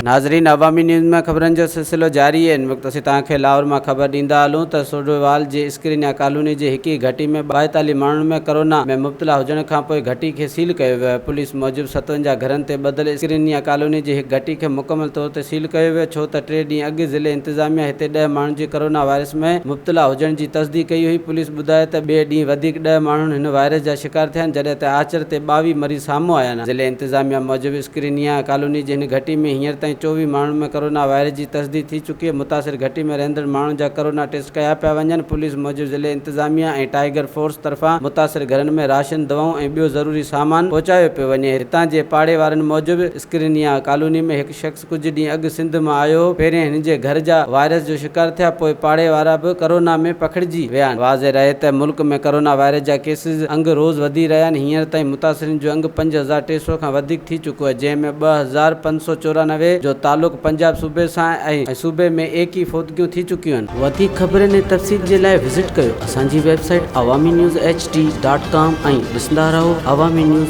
ناظرين عوامي نيوز ۾ خبرن جو سلسلو جاري آهي هن وقت اسين توهان کي لاهور مان خبر ڏيندا هلون ته سوڍووال جي اسڪرينيا ڪالوني جي هڪ ئي گهٽي ۾ 42 ماڻهن ۾ ڪرونا ۾ مبتلا هجڻ کانپوء گهٽي کي سيل ڪيو ويو آهي پوليس موجب 57 گهرن تي ٻڌل اسڪرينيا ڪالوني جي هڪ گهٽي کي مڪمل طور تي سيل ڪيو ويو ڇو ته ٽي ڏينهن اڳ ضلعي انتظاميا هتي ڏهه ماڻهن جي ڪرونا وائرس ۾ مبتلا هجڻ جي تصديق ڪئي هئي. پوليس ٻڌايو ته ٻئي ڏينهن وڌيڪ ڏهه ماڻهن هن وائرس جا شڪار ٿيا آهن، جڏهن ته آچر تي 22 مريض سامهون آيا آهن. ضلعي انتظاميا موجب اسڪرينيا ڪالوني جي هن گهٽي ۾ هينئر تائين 24 ماڻهن ۾ ڪرونا وائرس جي تصديق ٿي چڪي آهي. متاثر گهٽي ۾ رهندڙ ماڻهن جا ڪرونا ٽيسٽ ڪيا پيا وڃن. پوليس موجب ضلعي انتظاميا ۽ ٽائيگر فورس طرفان متاثر گهرن ۾ راشن، دوائون ۽ ٻيو ضروري سامان پهچايو پيو وڃي. هتان جي پاڙي وارن موجب اسڪرينيا ڪالوني ۾ هڪ شخص ڪجهه ڏينهن اڳ سنڌ مان آيو هو، پهرين هن جي گهر جا وائرس جو شڪار ٿيا، پوء پاڙي وارا به ڪرونا ۾ پکڙجي ويا آهن. واضح رهي ته ملڪ ۾ ڪرونا وائرس جا ڪيسز انگ روز وڌي رهيا آهن، هينئر تائين متاثرين جو انگ 5300 کان وڌيڪ ٿي چڪو آهي، جنهن ۾ 2594 جو تعلق پنجاب صوبي سان آهي ۽ صوبي ۾ ايڪيهه فوتگيون ٿي چڪيون آهن. وڌيڪ خبرن ۽ تفصيل جي لاء وزٽ ڪيو اسان جي website Awami news H D dot com ۽ ڏسندا رهو عوامي نيوز.